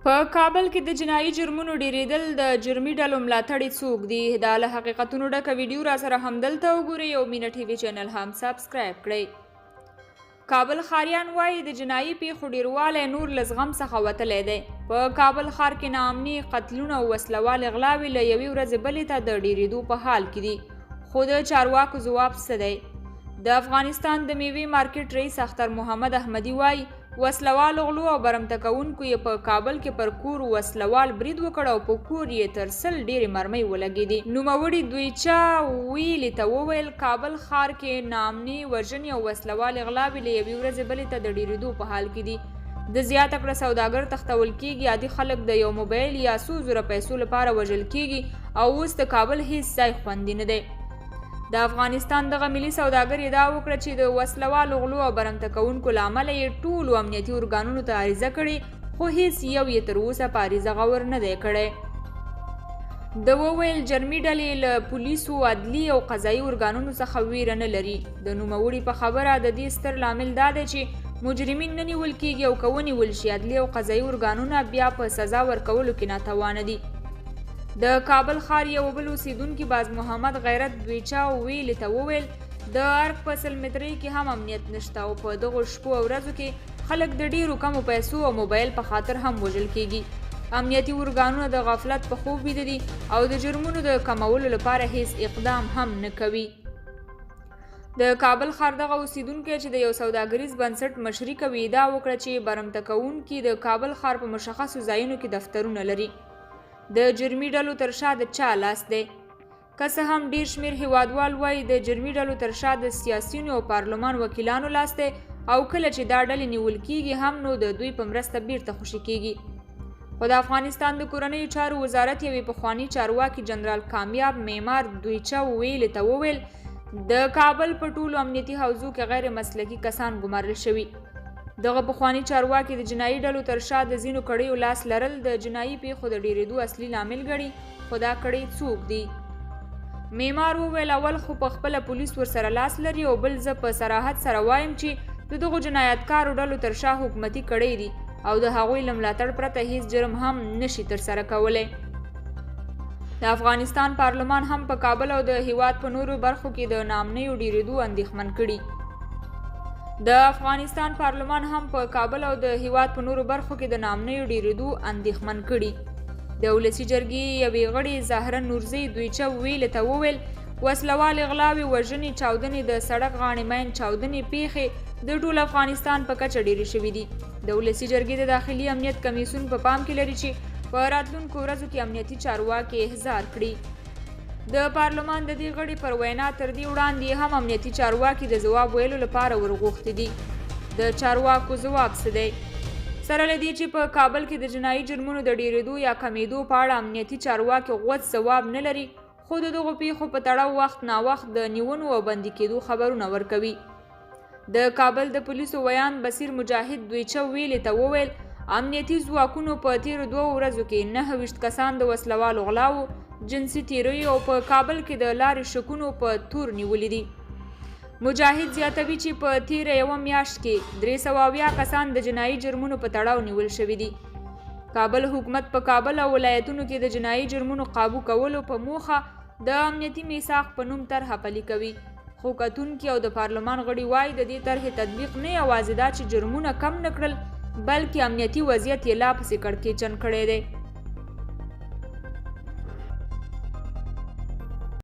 په کابل کې د جنایي جرمونو ډېرېدل، د جرمي ډلو ملاتړي څوک دي؟ دا له حقیقتونو ډکه ویډیو را سره همدلته وګورئ او مینه ټي وي چینل هم سبسکرایب کړئ. کابل ښاریان وایي د جنایي پیښو ډیروالی نور له زغم څخه وتلی دی. په کابل ښار کې ناامني، قتلونه او وسلهوالې غلاوې له یوې ورځې بلې ته د ډیریدو په حال کې دي، خو د چارواکو ځواب څه دی؟ د افغانستان د میوې مارکیټ رئیس اختر محمد احمدي وایي وسلهوالو غلو او برمته کوونکو یې په کابل کې پر کور وسلهوال برید وکړ او په کور یې تر 100 ډېرې مرمۍ ولګېدې. نوموړي دویچه ویلي ته وویل، کابل ښار کې ناامني، وژنې او وسلهوالې غلاوې له یوې ورځې بلې ته د ډېرېدو په حال کې دي. ده زیاته کړه، سوداګر تښتول کېږي، عادي خلک د یو موبایل یا څو زره پیسو لپاره وژل کېږي او اوس د کابل هیڅ ځای خوندي نه دی. د افغانستان دغه ملي سوداګر ادعا وکړه چې د وسله والو غلو او برمته کوونکو له امله یې ټولو امنیتي ارګانونو ته عریضه کړې، خو هیڅ یو یې تر اوسه په عریضه غور نه دی کړی. ده وویل، جرمي ډلې له پولیسو، عدلي او قضایي ارګانونو څخه ویره نه لري. د نوموړي په خبره، د دې ستر لامل دا دی چې مجرمین نه نیول کیږي او که ونیول شي، عدلي او قضایي ارګانونه بیا په سزا ورکولو کې ناتوانه دي. د کابل ښار یو بل اوسیدونکي باز محمد غیرت دویچا ویلي ته وویل، د ارګ په 100 مترۍ کې هم امنیت نشته او په دغو شپو او ورځو کې خلک د ډیرو کمو پیسو او موبایل په خاطر هم وژل کیږي. امنیتي ارګانونه د غفلت په خوب ویده دي او د جرمونو د کمولو لپاره هیڅ اقدام هم نه کوي. د کابل ښار دغه اوسیدونکی چې د یو سوداګریز بنسټ مشري کوي، ادعا وکړه چې برمته کوونکي د کابل ښار په مشخصو ځایونو کې دفترونه لري. د جرمي ډلو تر شا د چا لاس دی؟ که څه هم ډیر شمیر هیوادوال وایي د جرمي ډلو تر شا د سیاسیونو او پارلمان وکیلانو لاس دی او کله چې دا ډلې نیول کیږي هم نو د دوی په مرسته بیرته خوشي کیږي، خو د افغانستان د کورنیو چارو وزارت یوې پخواني چارواکي جنرال کامیاب معمار دویچه ویلي ته وویل، د کابل په ټولو امنیتي حوزو کې غیر مسلکي کسان ګمارل شوي. دغه پخواني چارواکي د جنایي ډلو تر شا د ځینو کړیو لاس لرل د جنایي پیښو د ډیریدو اصلي لامل ګڼي، خو دا کړۍ څوک دي؟ معمار وویل، اول خو په خپله پولیس ورسره لاس لري او بل زه په صراحت سره وایم چې د دغو جنایتکارو ډلو تر شا حکومتي کړۍ دي او د هغوی له ملاتړ پرته هیڅ جرم هم نشي ترسره کولی. د افغانستان پارلمان هم په کابل او د هیواد په نورو برخو کې د ناامنیو ډیریدو اندېښمن کړي. د افغانستان پارلمان هم په کابل او د هیواد په نورو برخو کې د ناامنیو ډیریدو اندېښمن کړي. د ولسي جرګې یوې غړې زهره نورزۍ دویچه ویلې ته وویل، وسلهوالې غلاوې، وژنې، چاودنې، د سړک غاړې مین چاودنې پیښې د ټول افغانستان په کچه ډیرې شوې دي. د ولسي جرګې د داخلي امنیت کمیسیون په پام کې لري چې په راتلونکو ورځو کې امنیتي چارواکي احضار کړي. د پارلمان د دې غړي پر وینا، تر دې وړاندې هم امنیتي چارواکي د ځواب ویلو لپاره ورغوښتي دي. د چارواکو ځواب څه دی؟ سره له دې چې په کابل کې د جنایي جرمونو د ډیریدو یا کمیدو په اړه امنیتي چارواکي غوڅ ځواب نه لري، خو د دغو پیښو په تړاو وخت ناوخت د نیونو او بندي کېدو خبرونه ورکوي. د کابل د پولیسو ویاند بصیر مجاهد دویچه ویلې ته وویل، امنیتي ځواکونو په تیرو 2 ورځو کې 29 کسان د وسلهوالو غلاوو، جنسي تیریو او په کابل کې د لارې شکونو په تور نیولي دي. مجاهد زیاتوي چې په تیره یوه میاشت کې 370 کسان د جنایي جرمونو په تړاو نیول شوي دي. کابل حکومت په کابل او ولایتونو کې د جنایي جرمونو قابو کولو په موخه د امنیتي میثاق په نوم طرحه پلي کوي، خو کتونکي او د پارلمان غړي وایي د دې طرحې تطبیق نه یوازې دا چې جرمونه کم نه کړل، بلکې امنیتي وضعیت یې لا پسې کړکېچن کړی دی.